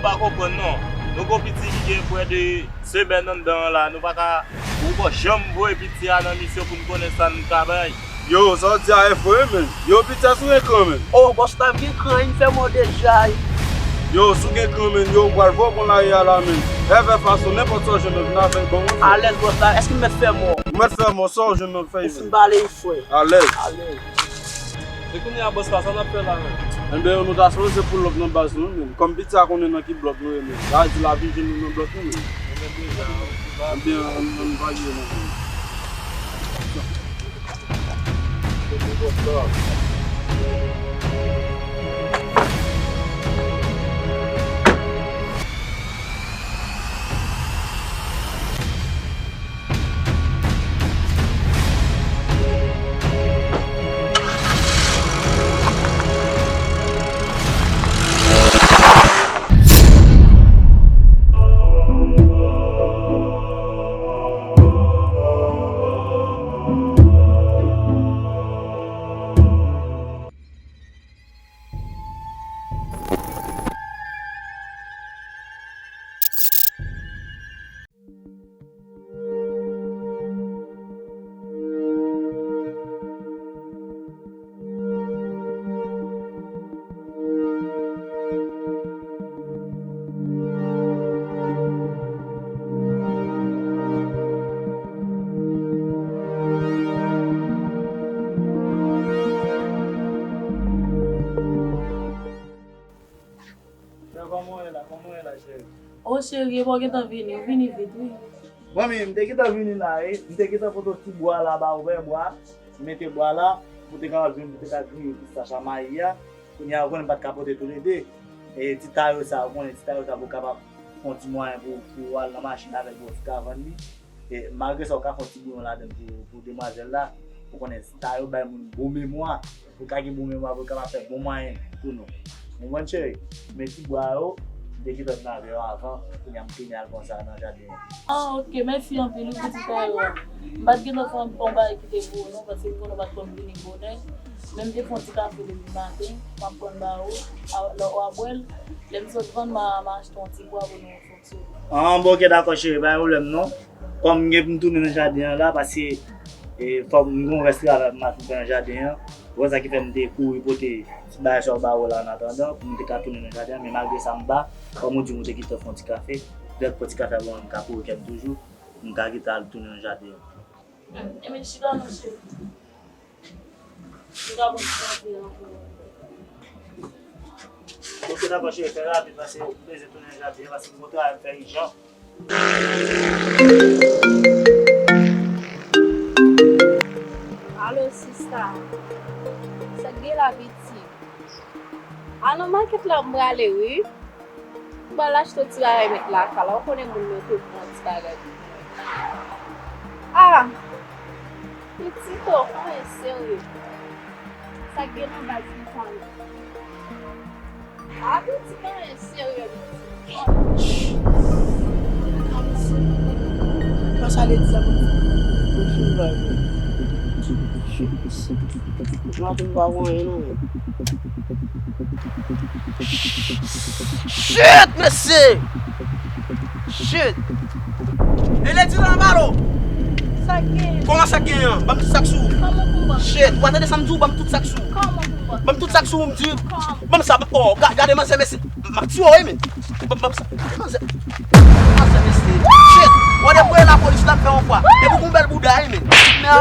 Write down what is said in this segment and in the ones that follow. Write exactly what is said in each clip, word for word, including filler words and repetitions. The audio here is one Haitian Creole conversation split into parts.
Pa konprann non. Nou gon piti ki gen prè de semèn anndan an la, nou pa ka, ou pa janm voye piti a nan misyon pou n konnen sa n ka bay. Yo, sa w di a e vre, men. Yo, piti a sou ekran, men. Oh, bòs la gen kran, li fè mò deja. Yo, sou gen kran, men. Yo, m pral voye w konn lari a la, men. Fè, fè fason, nenpòt sa w jwenn nan, vin avè l, ban mwen. Alèz, bòs la, èske m mèt fè mò? Ou mèt fè mò, sa w jwenn nan, fè. Ou fin bale, frè. Alèz. Alèz. E kounye a, bòs la, sa n ap fè la menm? Enben, nou ta sipoze pull up nan baz nou, men kòm piti a konnen nan ki blòk nou ye, men sa vle di l ap vin jwenn nou nan blòk nou, men. Enben, ann, ann varye nan zòn. Frè, kòman w ye la? Kòman w ye la, cheri? O cheri, epa w gentan vini, ou vini vit, wi. Manmi, m te gentan vini la, wi. M te gentan pote ti bwa la ba ou, wè bwa. M mete bwa la, pou te kapab jwenn, pou te ka griye pistach a mayi a. Kounye a, ou konnen m pa t ka pote toulede. E ti tayo sa, ou konnen ti tayo sa pou kapab fè yon ti mwayen pou, pou al nan machin avèk bò, pou ka vann li. E malgre sa, ou ka fè yon ti bouyon ladan l pou, pou demwazèl la. Ou konnen, sa yo bay moun bon memwa. Ou ka gen bon memwa pou w kapab fè bon mwayen tou non. Ou konprann, cheri? Men ti bwa yo, m te gentan vin avè yo avan. Kounye a, m tounen al pran sa nan jaden an. Ah, ok. Mèsi anpil, wi, pou ti tayo a. M pa t gentan fè yon, yon bagay ki te pou ou non, paske m konnen w pa t konn vini bonè. Men m te fè yon ti kafe depi maten, m ap pran ba ou, a, lè w ap bwè l. Lè m sot vann, m a, m a achte yon ti bwa pou nou. Ah, bon, ok, dakò, cheri, pa gen pwoblèm, non. Kòm m gen pou m tounen nan jaden an la, paske, e, fòk m gen yon rès travay pou m al fè nan jaden an. Ou wè sa ki fè m te kouri pote ti bagay sa yo ba ou la, an atandan, pou m te ka tounen nan jaden an. Men malgre sa, m pa, kòm ou di m ou te gentan fè yon ti kafe, petèt pou ti kafe a, bon, m ka kouri kè m toujou, m ka gentan al tounen nan jaden an. Hmm, enben, chita non, cheri. Ou ka pran ti kafe a ankò. Ok, dakò, cheri, fè rapid, paske m bezwen tounen nan jaden an, paske m gon travay pou m fè ijan. Alo, sista. Sa k gen la, pitit? A, nan makèt la m prale, wi. M pral achte yon ti bagay met lakay la. Ou konnen moun yo te pran ti bagay pou mwen. Ah! Pitit, ou pa gen serye. Sa k gen nan baz li konnen. Ah, pitit, pa gen serye, pitit. Nan misye. Nan sa ledi sa, pitit. Mwen fin bay mwen. Mwen fin pa wè anyen non, men. Shit, mesye! Shit! E lè di la, balo! Sa k gen? Kòman sa k gen an? Ban m tout sa k sou ou. Kòman pou m ban? Shit, w a tande sa m di w, ban m tout sa k sou ou. Kòman pou m ban? Ban m tout sa k sou ou, m di. Kòman? Ban m sa, oh, ga-, gade manzè, mesye. M ap tiye w, wi, men. Ban m, ban m sa. Gade manzè. Gade manzè, mesye. Shit! W a depoze lapolis la, m fè yon fwa. Epi w gon bèl bouda, wi, men. Men, ah.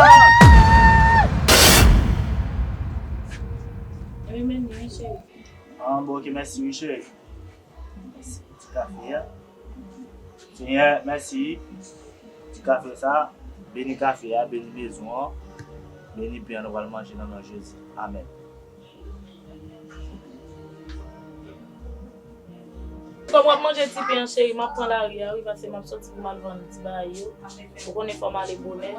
Epi men, men, cheri. Ah, bon, ok, mèsi, wi, cheri. Mèsi pou ti kafe a. Senyè, mèsi. Ti kafe sa, beni kafe a, beni mezon an, beni pen an nou pral manje nan non Jezi. Amèn. Kòm w ap manje ti pen an, cheri, m ap pran lari a, wi, paske m ap soti pou m al vann ti bagay yo. Ou konnen fò m ale bonè.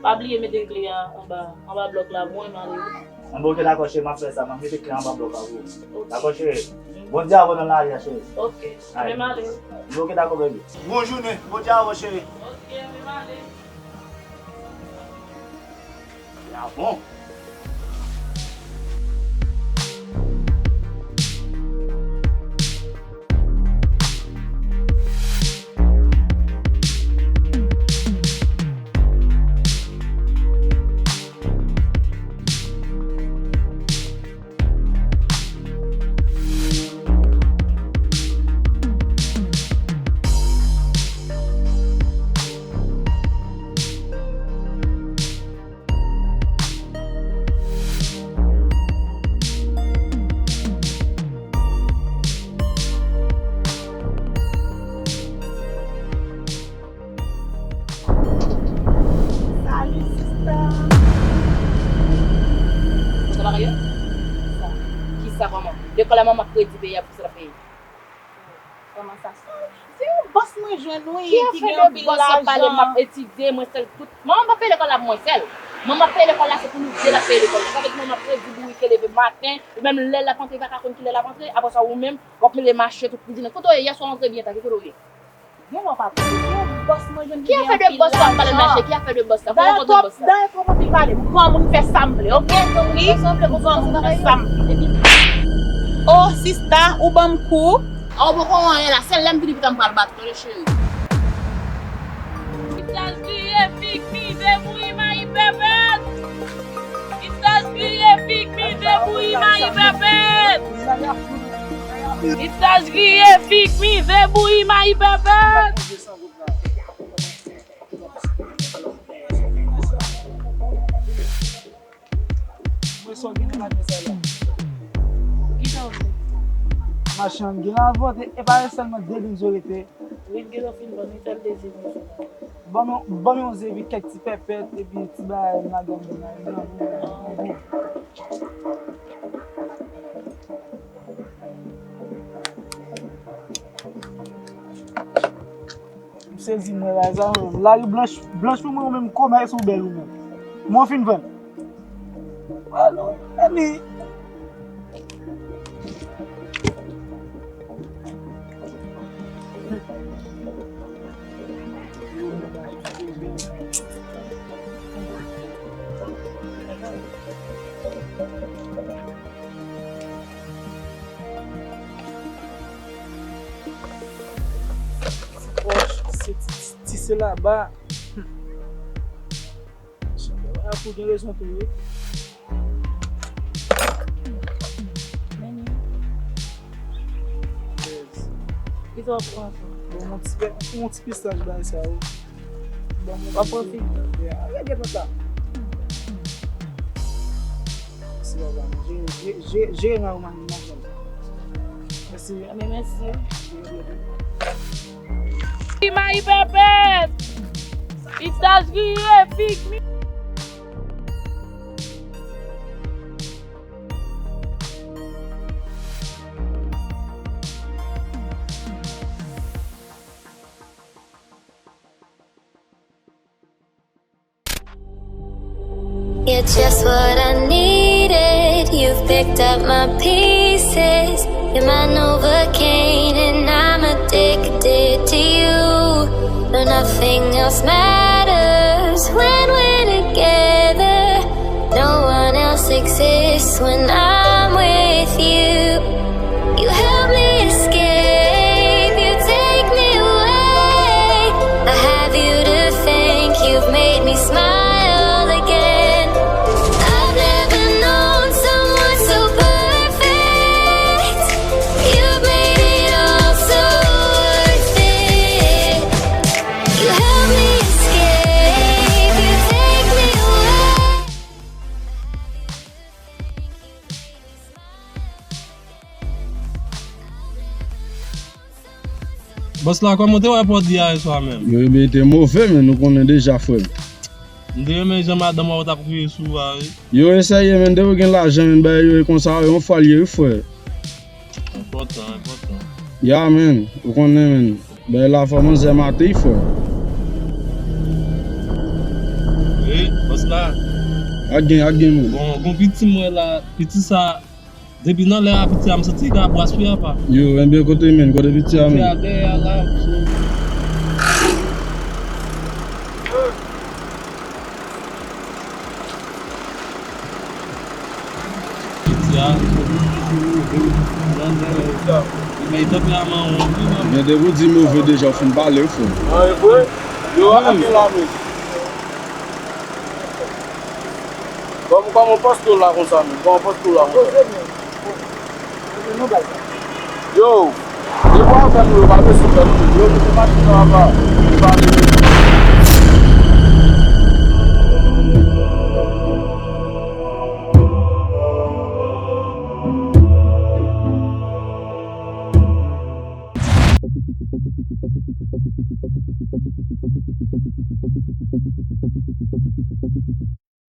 Pa bliye mete kle a anba, anba blòk la pou mwen, m ale, wi. Anben, ok, dakò, cheri, m ap fè sa. M ap mete kle anba blòk la pou ou. Ok. Dakò, cheri? Mm. Bondye avè w nan lari a, cheri. Ok. Ay. Anben, m ale, wi. Anben, ok, dakò, baby. Bon jounen. Bondye avè w, cheri. Ok, anben, m ale. Ya bon. Manman ap redi peyi a pou sa l ap peye. Kòman sa? Se yon bòs mwen jwenn, wi, ki gen anpil lajan. Ki afè de bòs w ap pale? M ap etidye, mwen sèl tout. Manman m pa peye lekòl la pou mwen sèl. Manman m ap peye lekòl la, se pou nou de l ap peye lekòl la. Sa vle di manman m ap redi bourike leve maten, ou menm lè l ap antre, li pa ka konn kilè l ap antre. Apre sa, ou menm, w ap mele mache tout pou jounen. Kote w ye? Yè swa w antre byen ta, ki kote w ye? Gen lè w pa konnen, se yon bòs mwen jwenn ki gen anpil lajan. Ki afè de bòs w ap pale mache? Ki afè de bòs la? Kòman kote bòs la? Dayè twò anpil pale. M granmoun fè sa m vle, oke? Wi, m granmoun fè sa m vle. O, sista, ou ban m kou. A, ou poko anyen la. Sèl lè m vini pita m pral bat ou, tande cheri. Itaj griye figi, debout, mayi pèpèt. Itaj griye figi, debout, mayi pèpèt. Itaj griye figi, debout, mayi pèpèt. Mwen sò gen nan lajan sa la. Kisa w vle? Machann, gen la vòt, e pa sèlman de grenn zo rete. Wi, gen lè w fin ban m, e sèl de zevi. Ban m, ban m yon zevi, kèk ti pèpèt, epi ti bagay m ladan m nan. M sezi mwen la, sa menm. Lari blanch, blanch pou mwen, ou menm, kòman èske ou bèl ou menm? Mwen fin vann. Alo, Annie. Ti pòch, se ti, ti, se laba. Apou gen rezon tou wi. Men li. Yes. Kisa w ap pran ankò? Bon, yon ti pè, yon ti pistach bay sa yo. Bon, w ap pran figi? Yeah, rete konsa. Mèsi, papa. Jere, jere, jere, jere nan yon machin. Mèsi. Anben, mèsi. Mayi pèpèt. Pistach griye, figi. You're just what I needed. You've picked up my pieces. You're my Novocaine, and I'm addicted to you. No, nothing else matters when we're together. No one else exists when I'm with you. You help me escape, you take me away. I have you to thank, you've made me smile again. I've never known someone so perfect. You've made it all so worth it. You help me escape, you take me away. Bòs la, kòman w te wè pòdi a yè swa menm? Yo, ebyen, te move, men nou konnen deja, frè m. M te renmen jan madanm ou t ap kriye sou ou a, wi. Yo, eseye, men, depi w gen lajan, men, bagay yo e konsa, yon fwa l ye, wi, frè. Enpòtan, enpòtan. Ya, men, ou konnen, men. Bagay la fò manzè maten, frè. Wi, bòs la. Ak gen, ak gen, men. Bon, gon piti mwen la, piti sa. Depi nan lè a piti a, m santi l ka bwaspe apa. Yo, enben kote men, kote piti a men? Piti a dèyè a la, so. Piti a, so, li toujou move, nan lè, li bay tanperaman ou, wi, manman. Men depi w di move deja, w fin pale, wi, frè. An, e vre? Yo, a gen la, men. Kòman, kòman w panse w la konsa menm? Kòman w panse w la konsa? Poze men. Poze non bay sa. Yo, depi w avè m, yo pa bezwen fè moun. Yo, kite machin nan apa. Yo pa vle